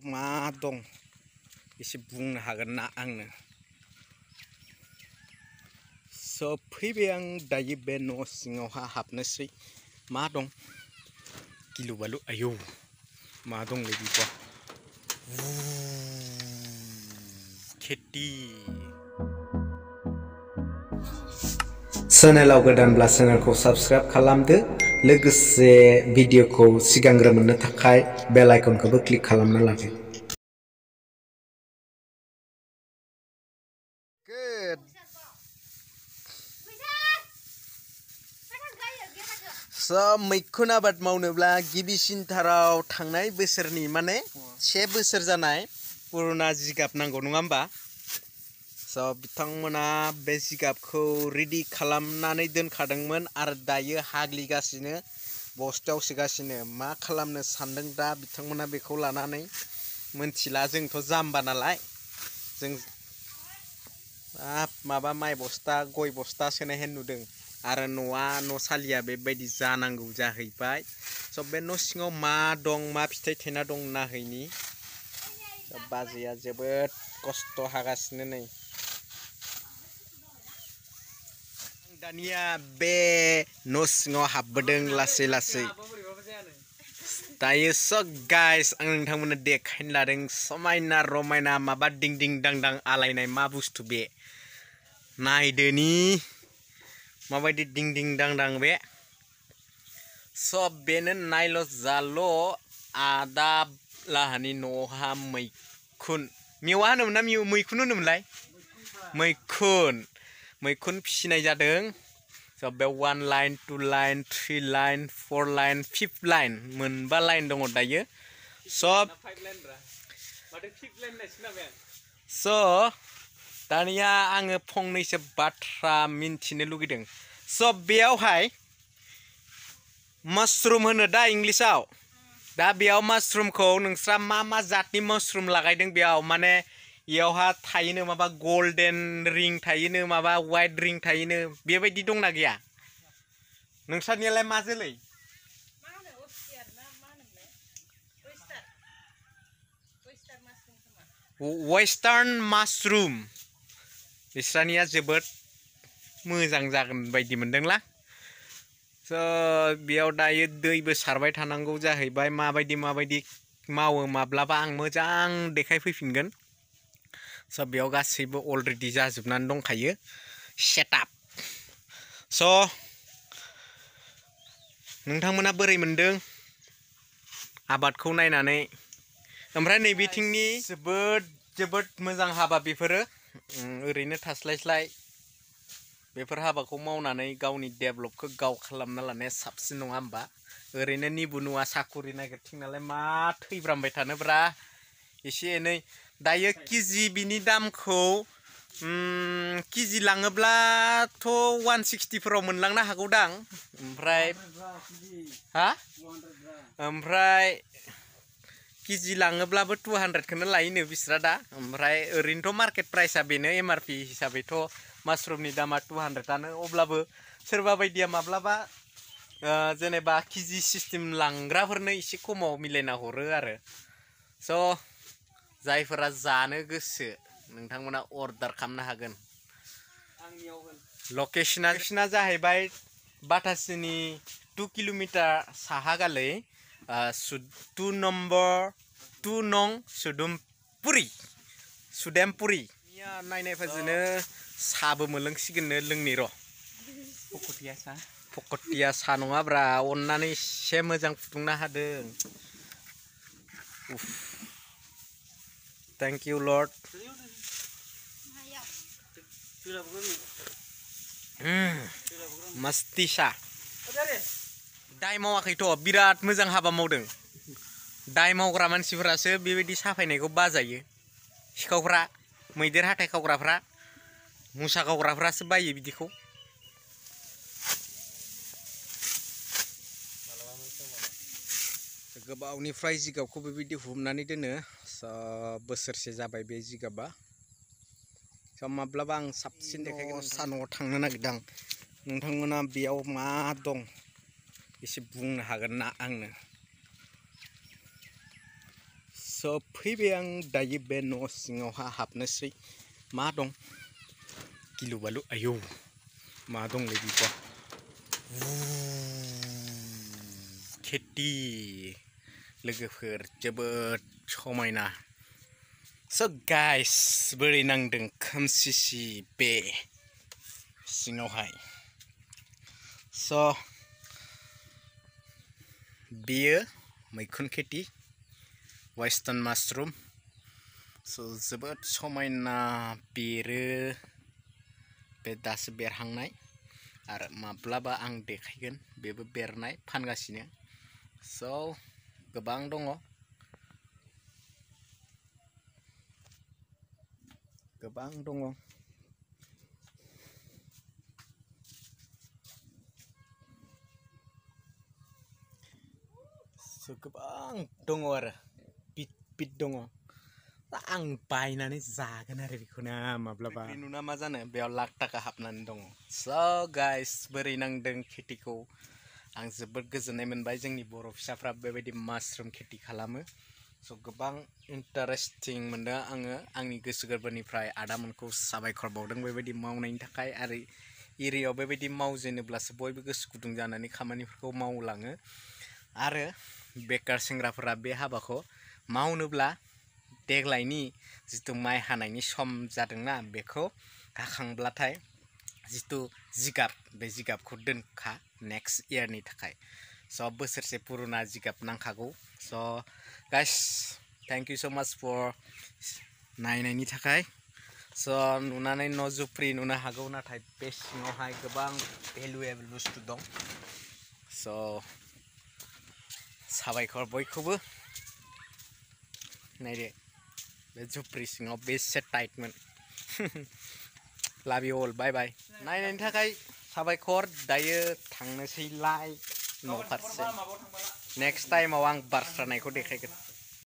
मा दं एसे बुंनो हागोन ना आंनो फैबाय आं दायो बे न' सिङावहा हाबनोसै मा दं गिलु बालु आयौ मा दंलै बिबा खेथि चेनेलाव गोदानब्ला चेनेलखौ साबस्क्राइब खालामदो लोगोसे भिडिअखौ सिगांग्रो मोननो थाखाय बेल आइकनखौबो क्लिक खालामना लादो मैखुन आबाद मावनोब्ला गिबिसिनथाराव थांनाय बोसोरनि माने 1 बोसोर जानाय पुराना जिगाब नांगौ नङा होमबा बिथांमोना बे जिगाबखौ रेडि खालामनानै दोनखादोंमोन आरो दायो हाग्लिगासिनो बस्तायाव सोगासिनो मा खालामनो सानदों दा बिथांमोना बेखौ लानानै मोनथिला जोंथ' जाम्बा नालाय जों माबा माइ बस्ता गय बस्ता सोनायहाय नुदों आरो न'सालिया बेबायदि जानांगौ जाहैबाय बे न' सिङाव मा दं मा फिथाइ थायना दं नाहैनि बाजैया जोबोद खस्थ' हागासिनो नै दानिया बे न' सिङाव हाबबोदों लासै लासै दायो गाइस आं नोंथांमोननो देखायनो लादों समायना रमायना माबा दिं दिं दां दां आलायनाय मा बुस्थु बे नायदोनि माबायदि दिं दिं दां दां बे बेनो नायल' जाल' आदा लाहानि न'हा मैखुन मेवा होनोमोन ना मैखुन होनोमोनलाय मैखुन फिसिनाय जादों बे 1 line 2 line 3 line 4 line 5 line मोनबा लाइन दङ दायो दानिया आङो फंनैसो बाथ्रा मिन्थिनो लुगैदों बेयावहाय माशरुम होनो दा इंलिसाव दा बेयाव माशरुमखौ नोंस्रा मा जातनि माशरुम लागायदों बेयाव माने इयावहा थायोनो माबा गोल्डन रिं थायोनो माबा व्हाइट रिं थायोनो बेबायदि दंना गैया नोंसानियालाय मा जोलै वेस्टार्न माशरुम बिस्रानिया जोबोद मोजां जागोन बायदि मोनदोंला बेयाव दायो दैबो सारबाय थानांगौ जाहैबाय माबायदि मावो माब्लाबा आं मोजां देखायफैफिनगोन बेयाव गासैबो अलरेडि जाजोबनानै दंखायो सेटआप नोंथांमोना बोरै मोनदों आबादखौ नायनानै ओमफ्राय नैबेथिंनि जोबोद मोजां हाबा बेफोरो ओरैनो थास्लायस्लाय बेफोर हाबाखौ मावनानै गावनि डेभेलपखौ गाव खालामना लानाया साबसिन नङा होमबा ओरैनो निबुनुवा साखरि नागिरथिं नालाय मा थैब्रामबाय थानोब्रा एसे एनै दायो केजि बिनि दामखौ केजि लाङोब्लाथ' 160 फोराव मोनलांनो हागौदां ओमफ्राय केजि लाङोब्लाबो 200 खौनो लायोनो बिस्रा दा ओमफ्राय ओरैनोथ' मार्केट प्राइसआ बेनो एमआरपि हिसाबैथ' माशरुमनि दामा 200आनो अब्लाबो सोरबा बायदिया माब्लाबा जेनेबा केजि सिस्टेम लांग्राफोरनो एसे खमाव मिलायना हरो आरो जायफोरा जानो गोसो नोंथांमोना अर्डार खालामनो हागोन लकेशना जाहैबाय बाटासिनि 2 किल'मिटार साहा गालै 2 नं सुदेमपुरि नायनाय फाजोनो साबो मोनलोंसिगोननो लोंनि र' फकटिया सा नङाब्रा अननानै एसे मोजां फुदुंना होदों थेंक इउ लर्ड मस्ति सा दाय मावाखैथ' बिराद मोजां हाबा मावदों दाय मावग्रा मानसिफोरासो बेबायदि साफायनायखौ बाजायो सिखावफ्रा मैदेर हाथाय खावग्राफ्रा मुसा खावग्राफ्रासो बायो बिदिखौ गोबावनिफ्राय जिगाबखौ बेबायदि हुमनानै दोनो बोसोरसे जाबाय बे जिगाबा माब्लाबा आं साबसिन देखायगोन सानाव थांनो नागिरदों नोंथांमोना बेयाव मा दं एसे बुंनो हागोन ना आंनो So फैबाय आं दायो बे न' सिङावहा हाबनोसै मा दं गिलु बालु आयौ मा दंलै बिबा खेथि लोगोफोर जोबोद समायना So guys बोरै नांदों खोमसिसि बे सिङावहाय So बेयो मैखुन खेथि Western mushroom So जोबोद समायना बेरो बे दासो बेरहांनाय आरो माब्लाबा आं देखायगोन बेबो बेरनाय फानगासिनो So गोबां दङ So गोबां दङ आरो बिट दङ आं बायनानै जागोन आरो बेखौनो माब्लाबा नुना मा जानो बेयाव लाख थाखा हाबनानै दङ So guys बोरै नांदों खेथिखौ आं जोबोद गोजोननाय मोनबाय जोंनि बर' फिसाफ्रा बेबायदि माशरुम खेथि खालामो So गोबां इन्टारेस्टिं मोनदों आङो आंनि गोसो गोरबोनिफ्राय आदामोनखौ साबायखर बावदों बेबायदि मावनायनि थाखाय आरो एरियायाव बेबायदि मावजेनोब्लासो बयबो गोसो गुदुं जानानै खामानिफोरखौ मावलाङो आरो बेकार सेंग्राफोरा बे हाबाखौ मावनोब्ला देग्लायनि जितु माइ हानायनि सम जादोंना बेखौ हाखांब्लाथाय जितु जिगाब बे जिगाबखौ दोनखा नेक्स्ट इयारनि थाखाय So बोसोरसे पुरुना जिगाब नांखागौ So guys thank you so much for नायनायनि थाखाय So नुनानै न' जुप्रि नुनो हागौ नाथाय बे सिङावहाय गोबां भेलुएबल बुस्थु दं So साबायखर बयखौबो नायदो बे जुप्रि सिङाव बेसे टाइटमोन Love you all bye bye नायनायनि थाखाय साबायखर दायो थांनोसैलाय न' फारसे नेक्स्ट टाइमाव आं बारस्रानायखौ देखायगोन